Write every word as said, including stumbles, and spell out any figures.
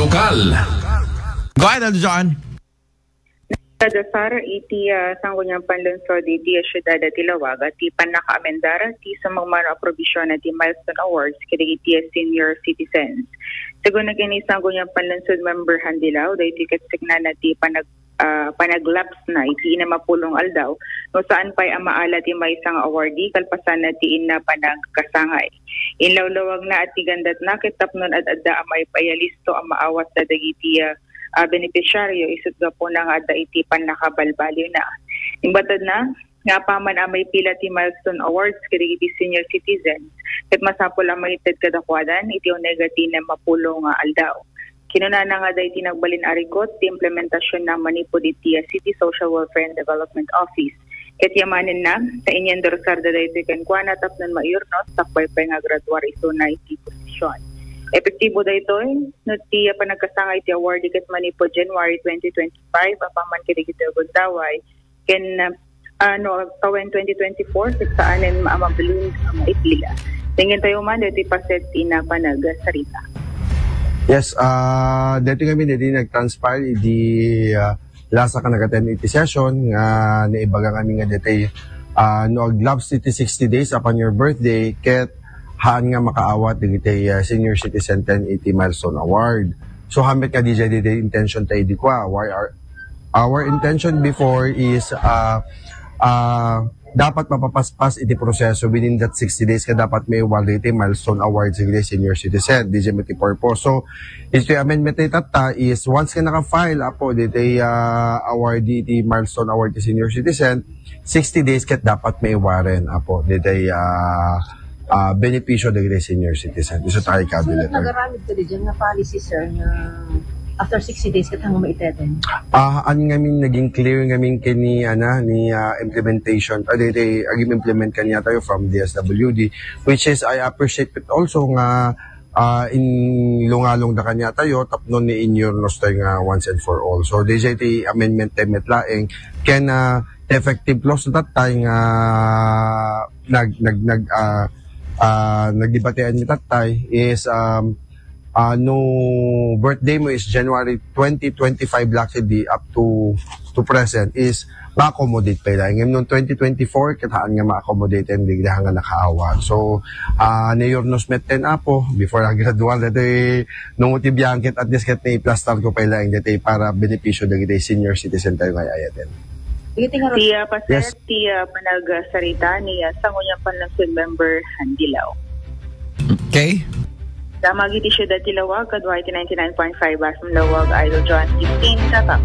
Lokal. Go ahead, Idol John. Kada Sara iti, ah, Sangguniang Panlungsod iti, ah, Siudad ti Laoag, ti pannakaamendar ti sumagmamano a provision ti Milestone Awards kadagiti, ah, senior citizens. Segun na ken ni Sangguniang Panlungsod member Handy Lao, daytoy ket saknana ti panag-, ah, panaglapsna iti inamapulong aldaw no saan pay a maala ti maysa nga awardee kalpasan ti inna panagkasangay. Inlawlawagna a ti gandatna ket tapno ad-adda a maipayalisto a maawat dagiti, ah, ah, benepisyaryo isut gapuna nga adda iti pannakabalbaliwna. Imbatadna nga apaman a maipila ti Milestone Awards kadagiti senior citizens, ket masapul a mangted kadakuadan iti uneg ti inamapulong nga aldaw. Kinunana nga daytoy nagbalin a rikut ti implementasionna manipud iti, ah, City Social Welfare and Development Office. Ket yamanenna, ta inendorsarda daytoy kenkuana tapno maiyurnos, sakbay pay nga graduar isuna iti posision. Epektibo daytoy no ti, ah, panagkasangay ti awardee ket manipud January twenty twenty-five, apaman kadagiti gundaway, ken, ah, no, tawen twenty twenty-four, ket saanen a mabalin a maipila. Denggen tayo man, daytoy paset ti inna panagsarita. Yes, ah, daytoy ngamin, daytoy nag-transpire idi, ah, last a nag-attend iti session nga naibaga ngamin nga daytoy, ah, no aglapse iti sixty days upon your birthday, ket haan nga makaawat dagiti, ah, senior citizen ten eighty milestone award. So, haan met nga diay, diay intention tayo idi kua. Why are, our intention before is, ah, ah, dapat mapapaspas iti proseso within that sixty days nga dapat maiwar dagiti milestone awards dagiti senior citizen. Diay met ti purpose. So, iti amendment tayo tatta is once nga naka-file, apo, dagiti, ah, award dagiti milestone award ti senior citizen, sixty days ket dapat maiwaren, apo, dagiti, ah, ah, benepisyo dagiti senior citizen. Isu tayo So, kabinet. Nagaramid ka diay nga policy, sir, nga after sixty days, ket haan nga maiteten? Ah, haan ngamin naging clear ngamin ken ni, ana, ni, ah, implementation, ah, dagiti, agim-implement kaniatayo from D S W D, which is, I appreciate it also nga, ah, inlungalongda kaniatayo tapno ni inyurnos tayo nga once and for all. So, diay ti amendment tayo met laeng, ken, ah, effective clause na tattay nga nag-, nag-, nag-, ah, ah, nagdebatean ni tattay is, um, ah, no birthday mo is January twenty twenty-five lucky day up to, to present is ma-accommodate pay laeng. Ngem no twenty twenty-four, ket haan nga ma-accommodate and di nga nakaawat. So, ah, ni Yornos met ten, apo, before a gradual, dati, no mo ti biangket, at least ket ni plastar ko pay laeng dati para benepisyo dagiti senior citizen tayo nga ayaten. Iti nga Ti, ah, paset, Yes. ti, ah, panagsarita ni, ah, Sangguniang Panlungsod member Handy Lao. Okay. Damag iti Siudad ti Laoag, kadua iti ninety-nine point five Basem Laoag, Idol John fifteen, Kakak.